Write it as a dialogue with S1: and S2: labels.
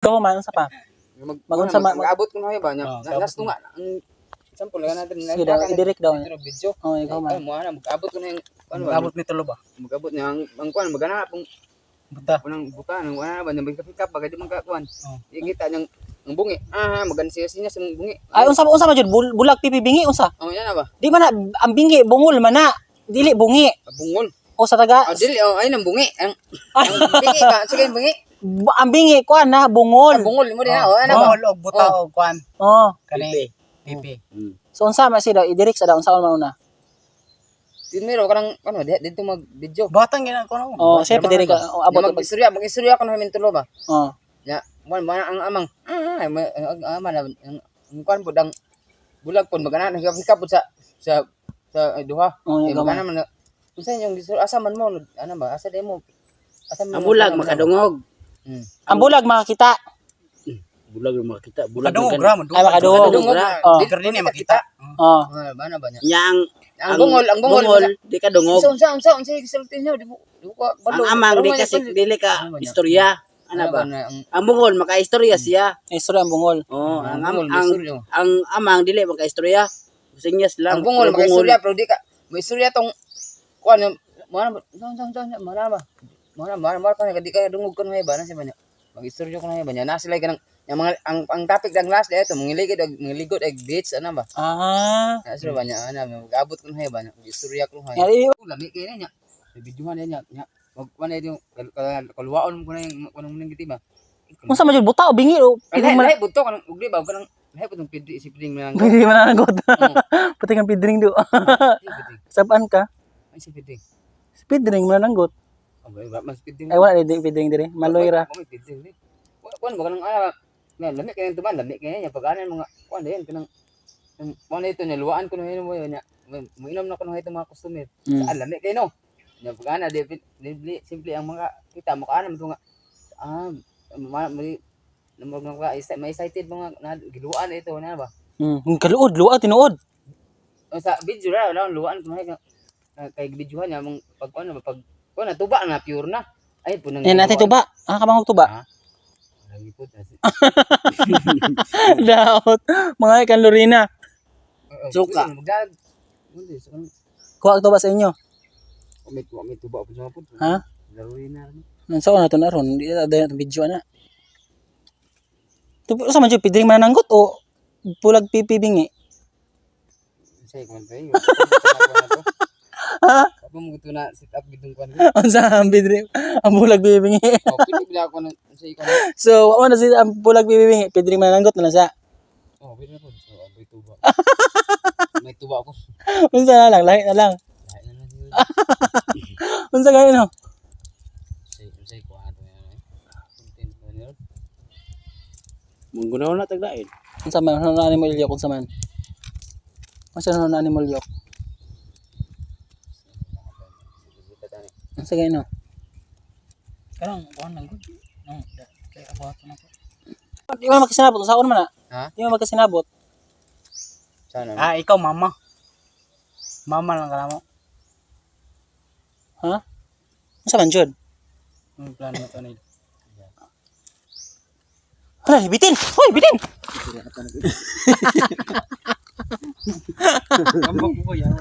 S1: Ikaw man, unsa pa? Magunsa
S2: Mag-abot ko na ba nya.
S3: Oh,
S2: Nas tunga ang example lang natin.
S1: Sige daw, i-direct daw.
S2: Dito video.
S1: Oh, ikaw man.
S2: Ay, mo ana mag-abot ko na yung ano ba?
S3: Abot ni tulo ba?
S2: Mag-abot niya ang kuan magana pong
S3: Buta.
S2: unang buta nang wala ba nang pikap bagay di man ka kuan.
S3: Oh.
S2: Di kita niyang ang bungi. Ah, magan siya siya sa bungi.
S1: Ay, unsa man jud bulag pipi bingi unsa?
S2: Oh, yan na ba?
S1: Di man na ang bingi bungol man na. Dili bungi.
S2: Bungol.
S1: O sa taga
S2: Ah, dili oh, ay nang bungi. Ang bingi ka, sige bungi.
S1: Ang bingi kuan na bungol.
S2: Ang bungol mo din ah, oh, ano ba?
S3: Bungol og buta og kuan.
S1: Oh.
S3: Kani. Pipi.
S1: So unsa man sila i-direct sa daw unsa man una?
S2: Dinero kanang ano dito mag video.
S3: Batang gina ko no.
S1: Oh, siya pa-direct oh, abot
S2: Mag istorya, mag istorya ko na tulo ba.
S1: Oh.
S2: Ya, mo mo ang amang. Ah, ang ama na ang kuan pud ang bulag pud magana nagkapit pud sa duha.
S1: Oh,
S2: Eh,
S1: ikaw man.
S2: magana man. Unsa inyong gistorya asa man mo ano ba? Asa di mo? Asa man
S4: Ang bulag makadungog.
S1: Ang bulag makakita.
S4: Bulag yung makita, bulag
S3: Kadungog
S4: yung
S3: ra mo.
S1: Ay makadungog.
S2: Kadungog.
S1: Oh.
S2: Di
S3: Pero di niya makita.
S1: Oh.
S2: Ah, ba na ba niya?
S4: Nya ang
S2: Ang bungol, ang bungol.
S4: di ka dungog.
S2: Unsa unsa unsa unsa gisulti niyo di mo ko
S4: Ang amang di kasi dili ka istorya. Ano ba?
S2: Ang
S4: Ang bungol makaistorya siya.
S1: Istorya ang bungol.
S4: Oh, ang
S2: bungol
S4: ang
S2: istorya.
S4: ang amang dili makaistorya. Sinyas lang.
S2: Ang bungol
S4: Pero
S2: makaistorya pero di ka may istorya tong kuan mo na unsa unsa unsa unsa, mo na ba? Mo na ka di ka dungog ko na ba na siya ba niya? Mag-istorya ko na ba niya? Na sila kanang yung mga ang topic ng last ito mangiligid og mangiligod og dates ano ba?
S1: Ah.
S2: Na sila ba niya ana mag-abot ko na ba niya? Mag-istorya ko na.
S1: Ngari
S2: Lami kay na niya. May videohan niya niya. Mag kuan na yung kaluwaon ko na yung kuan mo nang giti ba?
S1: Unsa man jud buta o bingi o
S2: Ay,
S1: pidring man.
S2: lahi buto kanang ugli ba kanang lahi butong pidri si pidring man.
S1: Pidring man ang Pati kang pidring do. Sabaan ka?
S2: Ay si pidring.
S1: Pidring man nanggot.
S2: Oh, ba mas pidring.
S1: Ay wala di pidring dire. Maloy ra.
S2: Wa may pidring di. Wa kuan ba kanang ana na lami kay tuman lami kay niya pag mga kuan dayon kanang kuan ito niya luwaan ko na mo niya. Muinom na ko na ito mga customer. Sa lami kay no. Nya pag ana di di simple ang mga kita makaana mo nga ah ma ma may excited mga na giluan ito na ba.
S1: Kaluod luwa tinuod.
S2: O, sa video ra wala luwaan ko na kay videohan niya mong pag ano ba pag kuan na tuba na pure na. Ay punang
S1: Yan natin tuba. Ah, kabangog tuba.
S2: Lagi po.
S1: Daot. Mga ikan Lorena.
S4: Suka.
S2: Magdag. Hindi sa kan
S1: Kuha tuba sa inyo.
S2: may may tuba po sa po.
S1: Ha?
S2: Laruin na rin.
S1: Nansa na to na ron. Di na dayon video ana. Tubo sa man jud pidring mananggot o bulag pipi bingi.
S2: Say ko man tayo.
S1: Ha?
S2: Apa mo gusto na sit up gidong kuan ko.
S1: Unsa ang pidring ang bulag pipi bingi.
S2: Oh, pwede bila ako na say ko na.
S1: So, wa na si ang bulag pipi bingi, pidring mananggot na lang siya.
S2: Oh, pwede na po. So, may tuba. May tuba ako.
S1: Unsa na lang, lahi na lang.
S2: Lahat na lang siguro.
S1: Unsa gani no?
S2: Say ko ato na. Content ba niyo?
S4: Manggunaw na taglain.
S1: Unsa man ano na animal yok unsa man? Unsa na na animal yok? Unsa gani no?
S3: Kanang kuan lang gud. No, kay ako ato na ko.
S1: Di man magkasinabot usaon man na.
S2: Ha?
S1: Di man magkasinabot.
S2: Sana.
S3: Ah, ikaw mama. Mama lang ka mo.
S1: Ha? Unsa man jud?
S3: Ang plano to nila.
S1: Hala, bitin. Hoy, bitin.
S3: Ambok ko yan.